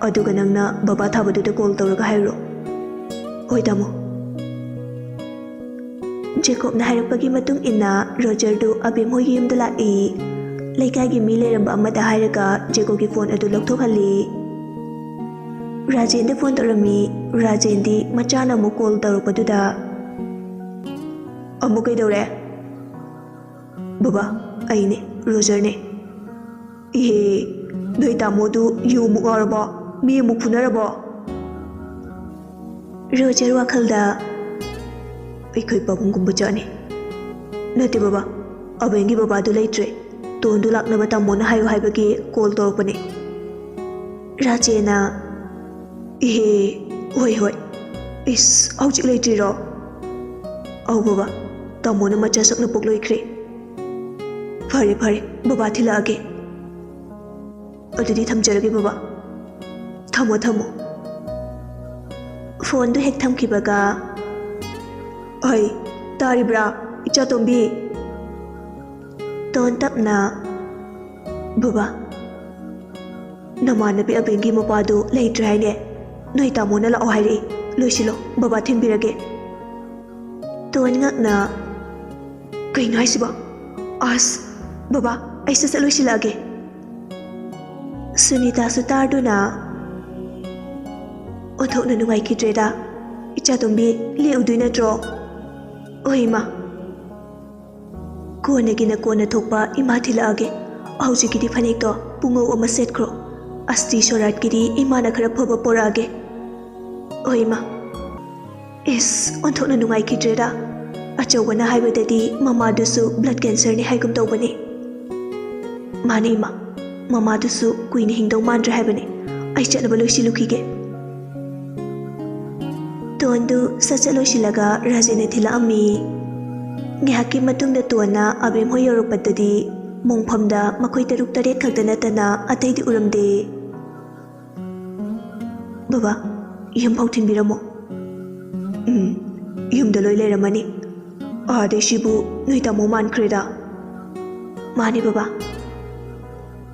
ꯑꯗꯨꯒ ꯅꯪꯅ ꯕꯕꯥ ꯊꯥꯕꯗꯨꯗ ꯀꯣꯜ ꯇꯧꯔꯒ ꯍꯥꯏꯔꯣ꯫" "ꯍꯣꯏ, ꯇꯥꯃꯣ꯫" ꯖꯦꯀꯣꯕꯅ ꯍꯥꯏꯔꯛꯄꯒꯤ ꯃꯇꯨꯡ ꯏꯟꯅ ꯔꯣꯖꯔꯗꯨ ꯑꯕꯦꯝ ꯍꯣꯏꯒꯤ ꯌꯨꯝꯗ ꯂꯥꯛꯏ꯫ ꯂꯩꯀꯥꯏꯒꯤ ꯃꯤ ꯂꯩꯔꯝꯕ ꯑꯃꯗ ꯍꯥꯏꯔꯒ ꯖꯦꯀꯣꯕꯒꯤ ꯐꯣꯟ ꯑꯗꯨ ꯂꯧꯊꯣꯛꯍꯜꯂꯤ꯫ ꯔꯥꯖꯦꯟꯗ ꯐꯣꯟ ꯇꯧꯔꯝꯃꯤ꯫ ꯔꯥꯖꯦꯟꯗꯤ ꯃꯆꯥꯅ ꯑꯃꯨꯛ ꯀꯣꯜ ꯇꯧꯔꯛꯄꯗꯨꯗ, "ꯑꯃꯨꯛ ꯀꯩꯗꯧꯔꯦ?" "ꯕꯕꯥ, ꯑꯩꯅꯦ, ꯔꯣꯖꯔꯅꯦ꯫" "ꯏꯍꯦ, ꯅꯣꯏ ꯇꯥꯃꯣꯗꯨ ꯌꯨ ꯑꯃꯨꯛ ꯉꯥꯎꯔꯕꯣ? ꯃꯤ ꯑꯃꯨꯛ ꯐꯨꯅꯔꯕꯣ?" ꯔꯣꯖꯔ ꯋꯥꯈꯜꯗ, "ꯑꯩꯈꯣꯏ ꯄꯥꯕꯨꯡꯒꯨꯝꯕ ꯖꯥꯠꯅꯤ꯫ ꯅꯠꯇꯦ ꯕꯕꯥ, ꯑꯕꯦꯟꯒꯤ ꯕꯕꯥꯗꯨ ꯂꯩꯇ꯭ꯔꯦ꯫ ꯇꯣꯟꯗꯨ ꯂꯥꯛꯅꯕ ꯇꯥꯃꯣꯅ ꯍꯥꯏꯌꯨ ꯍꯥꯏꯕꯒꯤ ꯀꯣꯜ ꯇꯧꯔꯛꯄꯅꯦ꯫" ꯔꯥꯖꯦꯟꯅ, "ꯏꯍꯦ, ꯍꯣꯏ, ꯍꯣꯏ꯫ ꯏꯁ, ꯍꯧꯖꯤꯛ ꯂꯩꯇ꯭ꯔꯤꯔꯣ?" "ꯑꯧ ꯕꯕꯥ, ꯇꯥꯃꯣꯅ ꯃꯆꯥ ꯁꯛꯅ ꯄꯣꯛꯂꯣꯏꯈ꯭ꯔꯦ꯫" "ꯐꯔꯦ, ꯐꯔꯦ, ꯕꯕꯥ ꯊꯤꯜꯂꯛꯑꯒꯦ꯫ ꯑꯗꯨꯗꯤ ꯊꯝꯖꯔꯒꯦ ꯕꯕꯥ꯫" "ꯊꯝꯃꯣ, ꯊꯝꯃꯣ꯫" ꯐꯣꯟꯗꯨ ꯍꯦꯛ ꯊꯝꯈꯤꯕꯒ, "ꯍꯩ, ꯇꯥꯔꯤꯕ꯭ꯔꯥ, ꯏꯆꯥꯇꯣꯝꯕꯤ?" ꯇꯣꯟ ꯇꯞꯅ, "ꯕꯕꯥ, ꯅꯃꯥꯟꯅꯕꯤ ꯑꯕꯦꯟꯒꯤ ꯃꯄꯥꯗꯨ ꯂꯩꯇ꯭ꯔꯦ ꯍꯥꯏꯅꯦ꯫ ꯅꯣꯏ ꯇꯥꯃꯣꯅ ꯂꯥꯛꯑꯣ ꯍꯥꯏꯔꯛꯏ꯫ ꯂꯣꯏꯁꯤꯜꯂꯣ, ꯕꯕꯥ ꯊꯤꯟꯕꯤꯔꯒꯦ꯫" ꯇꯣꯟ ꯉꯛꯅ, "ꯀꯩꯅꯣ ꯍꯥꯏꯁꯤꯕꯣ? ꯑꯁ, ꯕꯕꯥ, ꯑꯩ ꯁꯠ ꯁꯠ ꯂꯣꯏꯁꯤꯜꯂꯛꯑꯒꯦ꯫" ꯁꯨꯅꯤꯇꯥꯁꯨ ꯇꯥꯗꯨꯅ, ꯑꯣꯟꯊꯣꯛꯅ ꯅꯨꯡꯉꯥꯏꯈꯤꯗ꯭ꯔꯦꯗ꯫ ꯏꯆꯥꯇꯣꯝꯕꯤ, ꯂꯦꯛꯎꯗꯣꯏ ꯅꯠꯇ꯭ꯔꯣ? ꯍꯣꯏ, ꯏꯃꯥ꯫ ꯀꯣꯟꯅꯒꯤꯅ ꯀꯣꯟꯅ ꯊꯣꯛꯄ ꯏꯃꯥ ꯊꯤꯜꯂꯛꯑꯒꯦ꯫ ꯍꯧꯖꯤꯛꯀꯤꯗꯤ ꯐꯅꯦꯛꯇꯣ ꯄꯨꯡꯉꯧ ꯑꯃ ꯁꯦꯠꯈ꯭ꯔꯣ꯫ ꯑꯁꯇꯤ ꯁꯣꯔꯥꯠꯀꯤꯗꯤ ꯏꯃꯥꯅ ꯈꯔ ꯐꯕ ꯄꯣꯔꯛꯑꯒꯦ꯫ ꯍꯣꯏ, ꯏꯃꯥ꯫ ꯏꯁ, ꯑꯣꯟꯊꯣꯛꯅ ꯅꯨꯡꯉꯥꯏꯈꯤꯗ꯭ꯔꯦꯗ꯫ ꯑꯆꯧꯕꯅ ꯍꯥꯏꯕꯗꯗꯤ ꯃꯃꯥꯗꯨꯁꯨ blood cancerꯅꯤ ꯍꯥꯏꯒꯨꯝ ꯇꯧꯕꯅꯤ꯫ ꯃꯥꯅꯦ, ꯏꯃꯥ꯫ ꯃꯃꯥꯗꯨꯁꯨ ꯀꯨꯏꯅ ꯍꯤꯡꯗꯧ ꯃꯥꯟꯗ꯭ꯔꯦ ꯍꯥꯏꯕꯅꯤ꯫ ꯑꯩ ꯆꯠꯅꯕ ꯂꯣꯏꯁꯤꯜꯂꯨꯈꯤꯒꯦ꯫ ꯇꯣꯟꯗꯨ ꯁꯠ ꯁꯠ ꯂꯣꯏꯁꯤꯜꯂꯒ ꯔꯥꯖꯦꯟꯅ ꯊꯤꯜꯂꯛꯑꯝꯃꯤ꯫ ꯉꯥꯏꯍꯥꯛꯀꯤ ꯃꯇꯨꯡꯗ ꯇꯣꯟꯅ ꯑꯕꯦꯝ ꯍꯣꯏ ꯌꯧꯔꯛꯄꯗꯗꯤ ꯃꯣꯡꯐꯝꯗ ꯃꯈꯣꯏ ꯇꯔꯨꯛ ꯇꯔꯦꯠ ꯈꯛꯇ ꯅꯠꯇꯅ ꯑꯇꯩꯗꯤ ꯎꯔꯝꯗꯦ꯫ "ꯕꯕꯥ, ꯌꯨꯝꯐꯥꯎ ꯊꯤꯟꯕꯤꯔꯝꯃꯣ꯫" "ꯎꯝ, ꯌꯨꯝꯗ ꯂꯣꯏ ꯂꯩꯔꯝꯃꯅꯤ꯫ ꯑꯥꯗꯩ ꯁꯤꯕꯨ ꯅꯣꯏ ꯇꯥꯃꯣ ꯃꯥꯟꯈ꯭ꯔꯦꯗ꯫" "ꯃꯥꯅꯦ, ꯕꯕꯥ꯫"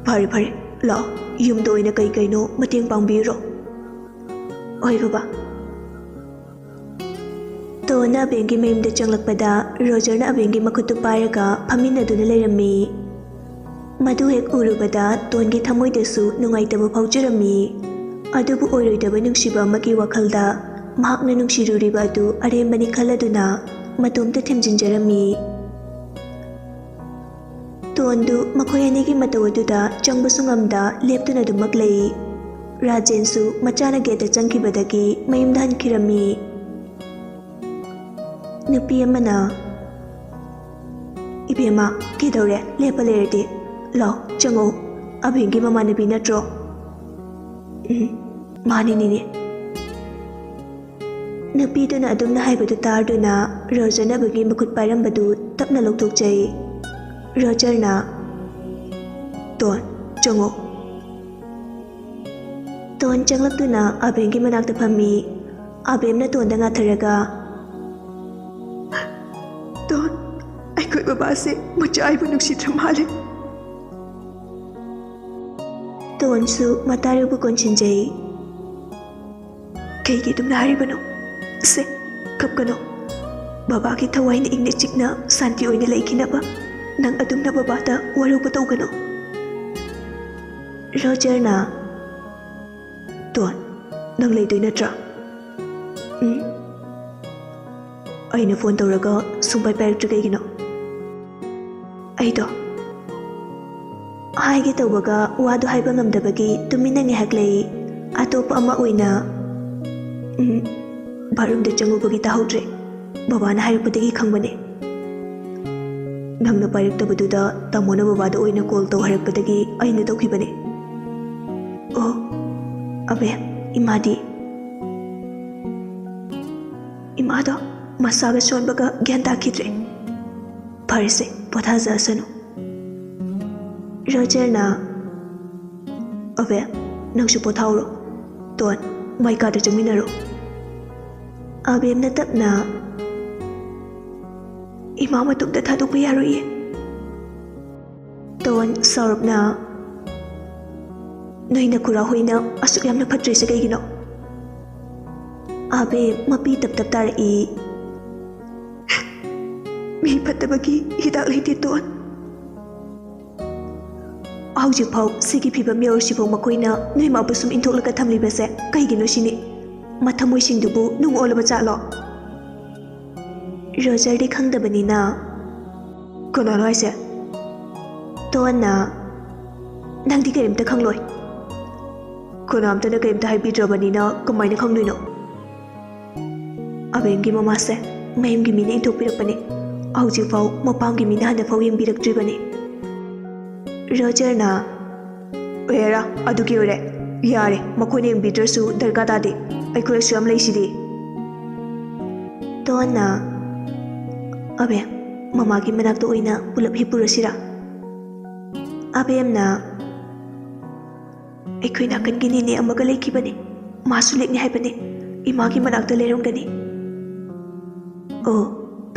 "ꯐꯔꯦ, ꯐꯔꯦ, ꯂꯥꯛꯑꯣ, ꯌꯨꯝꯗ ꯑꯣꯏꯅ ꯀꯩ ꯀꯩꯅꯣ ꯃꯇꯦꯡ ꯄꯥꯡꯕꯤꯔꯣ꯫" "ꯍꯣꯏ, ꯕꯕꯥ꯫" ꯇꯣꯟꯅ ꯑꯕꯦꯝꯒꯤ ꯃꯌꯨꯝꯗ ꯆꯪꯂꯛꯄꯗ ꯔꯣꯖꯔꯅ ꯑꯕꯦꯝꯒꯤ ꯃꯈꯨꯠꯇꯨ ꯄꯥꯏꯔꯒ ꯐꯝꯃꯤꯟꯅꯗꯨꯅ ꯂꯩꯔꯝꯃꯤ꯫ ꯃꯗꯨ ꯍꯦꯛ ꯎꯔꯨꯕꯗ ꯇꯣꯟꯒꯤ ꯊꯃꯣꯏꯗꯁꯨ ꯅꯨꯡꯉꯥꯏꯇꯕ ꯐꯥꯎꯖꯔꯝꯃꯤ꯫ ꯑꯗꯨꯕꯨ ꯑꯣꯏꯔꯣꯏꯗꯕ ꯅꯨꯡꯁꯤꯕ ꯑꯃꯒꯤ ꯋꯥꯈꯜꯗ ꯃꯍꯥꯛꯅ ꯅꯨꯡꯁꯤꯔꯨꯔꯤꯕ ꯑꯗꯨ ꯑꯔꯦꯝꯕꯅꯤ ꯈꯜꯂꯗꯨꯅ ꯃꯇꯣꯝꯇ ꯊꯦꯝꯖꯤꯟꯖꯔꯝꯃꯤ꯫ ꯇꯣꯟꯗꯨ ꯃꯈꯣꯏ ꯑꯅꯤꯒꯤ ꯃꯇꯧ ꯑꯗꯨꯗ ꯆꯪꯕꯁꯨ ꯉꯝꯗ ꯂꯦꯞꯇꯨꯅ ꯑꯗꯨꯃꯛ ꯂꯩ꯫ ꯔꯥꯖꯦꯟꯁꯨ ꯃꯆꯥꯅ ꯒꯦꯠꯇ ꯆꯪꯈꯤꯕꯗꯒꯤ ꯃꯌꯨꯝꯗ ꯍꯟꯈꯤꯔꯝꯃꯤ꯫ ꯅꯨꯄꯤ ꯑꯃꯅ, "ꯏꯕꯦꯝꯃ, ꯀꯩꯗꯧꯔꯦ? ꯂꯦꯞꯄ ꯂꯩꯔꯗꯤ꯫ ꯂꯥꯎ, ꯆꯪꯉꯛꯎ꯫ ꯑꯕꯦꯝꯒꯤ ꯃꯃꯥꯟꯅꯕꯤ ꯅꯠꯇ꯭ꯔꯣ?" "ꯎꯝ, ꯃꯥꯅꯤ, ꯅꯦꯅꯦ꯫" ꯅꯨꯄꯤꯗꯨꯅ ꯑꯗꯨꯝꯅ ꯍꯥꯏꯕꯗꯨ ꯇꯥꯔꯗꯨꯅ ꯔꯣꯖꯔꯅ ꯑꯕꯦꯝꯒꯤ ꯃꯈꯨꯠ ꯄꯥꯏꯔꯝꯕꯗꯨ ꯇꯞꯅ ꯂꯧꯊꯣꯛꯆꯩ꯫ ꯔꯣꯖꯔꯅ, "ꯇꯣꯟ, ꯆꯪꯉꯣ꯫" ꯇꯣꯟ ꯆꯪꯂꯛꯇꯨꯅ ꯑꯕꯦꯝꯒꯤ ꯃꯅꯥꯛꯇ ꯐꯝꯃꯤ꯫ ꯑꯕꯦꯝꯅ ꯇꯣꯟꯗ ꯉꯥꯊꯔꯒ, "ꯇꯣꯟ, ꯑꯩꯈꯣꯏ ꯕꯕꯥꯁꯦ ꯃꯆꯥ ꯑꯩꯕꯨ ꯅꯨꯡꯁꯤꯗ꯭ꯔ ꯃꯥꯜꯂꯦ꯫" ꯇꯣꯟꯁꯨ ꯃꯇꯥꯔꯨꯕꯨ ꯀꯣꯟꯁꯤꯟꯖꯩ꯫ "ꯀꯩꯒꯤ ꯑꯗꯨꯝꯅ ꯍꯥꯏꯔꯤꯕꯅꯣ? ꯁꯦ, ꯀꯞꯀꯅꯣ꯫ ꯕꯕꯥꯒꯤ ꯊꯋꯥꯏꯅ ꯏꯪꯅ ꯆꯤꯛꯅ ꯁꯥꯟꯇꯤ ꯑꯣꯏꯅ ꯂꯩꯈꯤꯅꯕ ꯅꯪ ꯑꯗꯨꯝꯅ ꯕꯕꯥꯗ ꯋꯥꯔꯧꯕ ꯇꯧꯒꯅꯨ꯫" ꯔꯣꯖꯔꯅ, "ꯇꯣꯟ, ꯅꯪ ꯂꯩꯗꯣꯏ ꯅꯠꯇ꯭ꯔꯥ? ꯎꯝ꯫ ꯑꯩꯅ ꯐꯣꯟ ꯇꯧꯔꯒ ꯁꯨꯡꯄꯥꯏ ꯄꯥꯏꯔꯛꯇ꯭ꯔꯤ ꯀꯩꯒꯤꯅꯣ? ꯑꯩꯗꯣ ꯍꯥꯏꯒꯦ ꯇꯧꯕꯒ ꯋꯥꯗꯣ ꯍꯥꯏꯕ ꯉꯝꯗꯕꯒꯤ ꯇꯨꯃꯤꯟꯅ ꯉꯥꯏꯍꯥꯛ ꯂꯩ꯫ ꯑꯇꯣꯞꯄ ꯑꯃ ꯑꯣꯏꯅ, ꯎꯝ, ꯕꯥꯠꯔꯨꯝꯗ ꯆꯪꯉꯨꯕꯒꯤ ꯇꯥꯍꯧꯗ꯭ꯔꯦ꯫ ꯕꯕꯥꯅ ꯍꯥꯏꯔꯛꯄꯗꯒꯤ ꯈꯪꯕꯅꯦ꯫ ꯅꯪꯅ ꯄꯥꯏꯔꯛꯇꯕꯗꯨꯗ ꯇꯥꯃꯣꯅ ꯕꯕꯥꯗ ꯑꯣꯏꯅ ꯀꯣꯜ ꯇꯧ ꯍꯥꯏꯔꯛꯄꯗꯒꯤ ꯑꯩꯅ ꯇꯧꯈꯤꯕꯅꯦ꯫ ꯑꯣ, ꯑꯕꯦ, ꯏꯃꯥꯗꯤ? ꯏꯃꯥꯗꯣ ꯃꯁꯥꯒ ꯁꯣꯟꯕꯒ ꯒ꯭ꯌꯥꯟ ꯇꯥꯈꯤꯗ꯭ꯔꯦ꯫ ꯐꯔꯦꯁꯦ, ꯄꯣꯊꯥꯖꯁꯅꯨ꯫ ꯔꯣꯖꯔꯅ, "ꯑꯕꯦ, ꯅꯪꯁꯨ ꯄꯣꯊꯥꯎꯔꯣ꯫ ꯇꯣꯟ, ꯃꯥꯏ ꯀꯥꯗ ꯆꯪꯃꯤꯟꯅꯔꯣ꯫" ꯑꯕꯦꯝꯅ ꯇꯞꯅ, "ꯏꯃꯥ ꯃꯇꯣꯝꯇ ꯊꯥꯗꯣꯛꯄ ꯌꯥꯔꯣꯏꯌꯦ꯫" ꯇꯣꯟ ꯁꯥꯎꯔꯞꯅ, "ꯅꯣꯏ ꯅꯈꯨꯔꯥ ꯍꯣꯏꯅ ꯑꯁꯨꯛ ꯌꯥꯝꯅ ꯐꯠꯇ꯭ꯔꯤꯁꯦ ꯀꯩꯒꯤꯅꯣ?" ꯑꯕꯦꯝ ꯃꯄꯤ ꯇꯞ ꯇꯞ ꯇꯥꯔꯛꯏ꯫ "ꯃꯤ ꯐꯠꯇꯕꯒꯤ ꯍꯤꯗꯥꯛ ꯂꯩꯇꯦ, ꯇꯣꯟ꯫ ꯍꯧꯖꯤꯛꯐꯥꯎ ꯁꯤꯒꯤ ꯐꯤꯕꯝ ꯌꯧꯔꯁꯤꯐꯥꯎ ꯃꯈꯣꯏꯅ ꯅꯣꯏ ꯃꯥꯕꯨ ꯁꯨꯝ ꯏꯟꯊꯣꯛꯂꯒ ꯊꯝꯂꯤꯕꯁꯦ ꯀꯩꯒꯤꯅꯣ ꯁꯤꯅꯤ? ꯃꯊꯃꯣꯏꯁꯤꯡꯗꯨꯕꯨ ꯅꯨꯡ ꯑꯣꯜꯂꯕ ꯖꯥꯠꯂꯣ?" ꯔꯣꯖꯔꯗꯤ ꯈꯪꯗꯕꯅꯤꯅ, "ꯀꯅꯥꯅꯣ ꯍꯥꯏꯁꯦ?" ꯇꯣꯟꯅ, "ꯅꯪꯗꯤ ꯀꯔꯤꯝꯇ ꯈꯪꯂꯣꯏ꯫ ꯀꯅꯥꯝꯇꯅ ꯀꯔꯤꯝꯇ ꯍꯥꯏꯕꯤꯗ꯭ꯔꯕꯅꯤꯅ ꯀꯃꯥꯏꯅ ꯈꯪꯗꯣꯏꯅꯣ? ꯑꯕꯦꯝꯒꯤ ꯃꯃꯥꯁꯦ ꯃꯌꯨꯝꯒꯤ ꯃꯤꯅ ꯏꯟꯊꯣꯛꯄꯤꯔꯛꯄꯅꯦ꯫ ꯍꯧꯖꯤꯛꯐꯥꯎ ꯃꯄꯥꯝꯒꯤ ꯃꯤꯅ ꯍꯟꯅꯐꯥꯎ ꯌꯦꯡꯕꯤꯔꯛꯇ꯭ꯔꯤꯕꯅꯦ꯫" ꯔꯣꯖꯔꯅ, "ꯑꯣꯏꯔꯦꯔꯥ, ꯑꯗꯨꯒꯤ ꯑꯣꯏꯔꯦ꯫ ꯌꯥꯔꯦ, ꯃꯈꯣꯏꯅ ꯌꯦꯡꯕꯤꯗ꯭ꯔꯁꯨ ꯗꯔꯀꯥꯔ ꯇꯥꯗꯦ꯫ ꯑꯩꯈꯣꯏ ꯑꯁꯨꯛ ꯌꯥꯝ ꯂꯩꯁꯤꯗꯤ꯫" ꯇꯣꯟꯅ, "ꯑꯕꯦꯝ, ꯃꯃꯥꯒꯤ ꯃꯅꯥꯛꯇ ꯑꯣꯏꯅ ꯄꯨꯂꯞ ꯍꯤꯞꯄꯨꯔꯁꯤꯔꯥ?" ꯑꯕꯦꯝꯅ, "ꯑꯩꯈꯣꯏ ꯅꯥꯀꯟꯒꯤ ꯅꯦꯅꯦ ꯑꯃꯒ ꯂꯩꯈꯤꯕꯅꯤ꯫ ꯃꯥꯁꯨ ꯂꯦꯛꯅꯤ ꯍꯥꯏꯕꯅꯤ꯫ ꯏꯃꯥꯒꯤ ꯃꯅꯥꯛꯇ ꯂꯩꯔꯝꯒꯅꯤ꯫" "ꯑꯣ,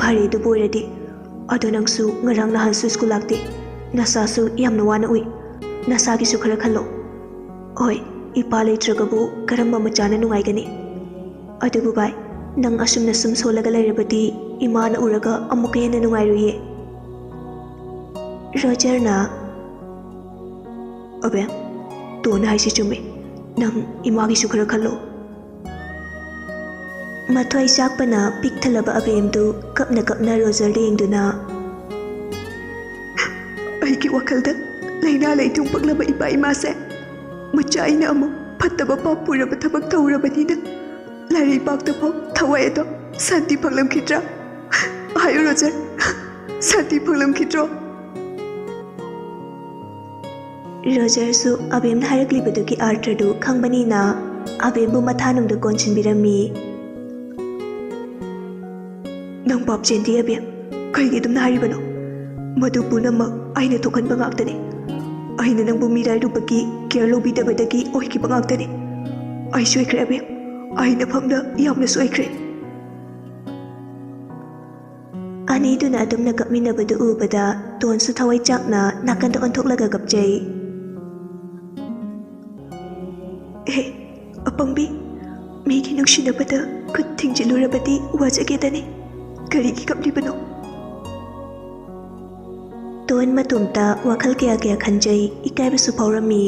ꯐꯔꯦ ꯑꯗꯨꯕꯨ ꯑꯣꯏꯔꯗꯤ꯫ ꯑꯗꯣ ꯅꯪꯁꯨ ꯉꯔꯥꯡ ꯅꯍꯥꯟꯁꯨ ꯁ꯭ꯀꯨꯜ ꯂꯥꯛꯇꯦ꯫ ꯅꯁꯥꯁꯨ ꯌꯥꯝꯅ ꯋꯥꯅ ꯎꯏ꯫ ꯅꯁꯥꯒꯤꯁꯨ ꯈꯔ ꯈꯜꯂꯣ꯫ ꯍꯣꯏ, ꯏꯄꯥ ꯂꯩꯇ꯭ꯔꯒꯕꯨ ꯀꯔꯝꯕ ꯃꯆꯥꯅ ꯅꯨꯡꯉꯥꯏꯒꯅꯤ? ꯑꯗꯨꯕꯨ ꯚꯥꯏ, ꯅꯪ ꯑꯁꯨꯝꯅ ꯁꯨꯝ ꯁꯣꯜꯂꯒ ꯂꯩꯔꯕꯗꯤ ꯏꯃꯥꯅ ꯎꯔꯒ ꯑꯃꯨꯛꯀ ꯍꯦꯟꯅ ꯅꯨꯡꯉꯥꯏꯔꯣꯏꯌꯦ꯫" ꯔꯣꯖꯔꯅ, "ꯑꯕꯦꯝ, ꯇꯣꯟꯅ ꯍꯥꯏꯁꯤ ꯆꯨꯝꯃꯤ꯫ ꯅꯪ ꯏꯃꯥꯒꯤꯁꯨ ꯈꯔ ꯈꯜꯂꯣ꯫ ꯃꯊ꯭ꯋꯥꯏ ꯆꯥꯛꯄꯅ ꯄꯤꯛ ꯊꯜꯂꯕ ꯑꯕꯦꯝꯗꯨ ꯀꯞꯅ ꯀꯞꯅ ꯔꯣꯖꯔꯗ ꯌꯦꯡꯗꯨꯅ, "ꯑꯩꯒꯤ ꯋꯥꯈꯜꯗ ꯂꯥꯏꯅꯥ ꯂꯥꯏꯊꯨꯡ ꯄꯛꯂꯕ ꯏꯄꯥ ꯏꯃꯥꯁꯦ ꯃꯆꯥ ꯑꯩꯅ ꯑꯃꯨꯛ ꯐꯠꯇꯕ ꯄꯥꯞ ꯄꯨꯔꯕ ꯊꯕꯛ ꯇꯧꯔꯕꯅꯤꯅ ꯂꯥꯏꯔꯩꯕꯥꯛꯇ ꯐꯥꯎ ꯊꯋꯥꯏ ꯑꯗꯣ ꯁꯥꯟꯇꯤ ꯐꯪꯂꯝꯈꯤꯗ꯭ꯔꯥ? ꯍꯥꯏꯌꯨ ꯔꯣꯖꯔ, ꯁꯥꯟꯇꯤ ꯐꯪꯂꯝꯈꯤꯗ꯭ꯔꯣ?" ꯔꯣꯖꯔꯁꯨ ꯑꯕꯦꯝꯅ ꯍꯥꯏꯔꯛꯂꯤꯕꯗꯨꯒꯤ ꯑꯥꯔꯊꯗꯨ ꯈꯪꯕꯅꯤꯅ ꯑꯕꯦꯝꯕꯨ ꯃꯊꯥꯅꯨꯡꯗ ꯀꯣꯟꯁꯤꯟꯕꯤꯔꯝꯃꯤ꯫ "ꯅꯪ ꯄꯥꯞ ꯆꯦꯟꯗꯦ ꯑꯕꯦꯝ, ꯀꯩꯒꯤ ꯑꯗꯨꯝꯅ ꯍꯥꯏꯔꯤꯕꯅꯣ? ꯃꯗꯨ ꯄꯨꯝꯅꯃꯛ ꯑꯩꯅ ꯊꯣꯛꯍꯟꯕ ꯉꯥꯛꯇꯅꯤ꯫ ꯑꯩꯅ ꯅꯪꯕꯨ ꯃꯤꯔꯥꯏꯔꯨꯕꯒꯤ ꯀꯦꯌꯔ ꯂꯧꯕꯤꯗꯕꯗꯒꯤ ꯑꯣꯏꯈꯤꯕ ꯉꯥꯛꯇꯅꯤ꯫ ꯑꯩ ꯁꯣꯏꯈ꯭ꯔꯦ ꯑꯕꯦꯝ, ꯑꯩ ꯅꯐꯝꯗ ꯌꯥꯝꯅ ꯁꯣꯏꯈ꯭ꯔꯦ꯫" ꯑꯅꯤꯗꯨꯅ ꯑꯗꯨꯝꯅ ꯀꯞꯃꯤꯟꯅꯕꯗꯨ ꯎꯕꯗ ꯇꯣꯟꯁꯨ ꯊꯋꯥꯏ ꯆꯥꯛꯅ ꯅꯥꯀꯟꯗ ꯑꯣꯟꯊꯣꯛꯂꯒ ꯀꯞꯆꯩ꯫ "ꯑꯦ, ꯑꯄꯪꯕꯤ, ꯃꯤꯒꯤ ꯅꯨꯡꯁꯤꯅꯕꯗ ꯈꯨꯠ ꯊꯤꯡꯖꯤꯜꯂꯨꯔꯕꯗꯤ ꯋꯥꯖꯒꯦꯗꯅꯤ꯫ ꯀꯔꯤꯒꯤ ꯀꯞꯂꯤꯕꯅꯣ?" ꯇꯣꯟ ꯃꯇꯣꯝꯇ ꯋꯥꯈꯜ ꯀꯌꯥ ꯀꯌꯥ ꯈꯟꯖꯩ, ꯏꯀꯥꯏꯕꯁꯨ ꯐꯥꯎꯔꯝꯃꯤ꯫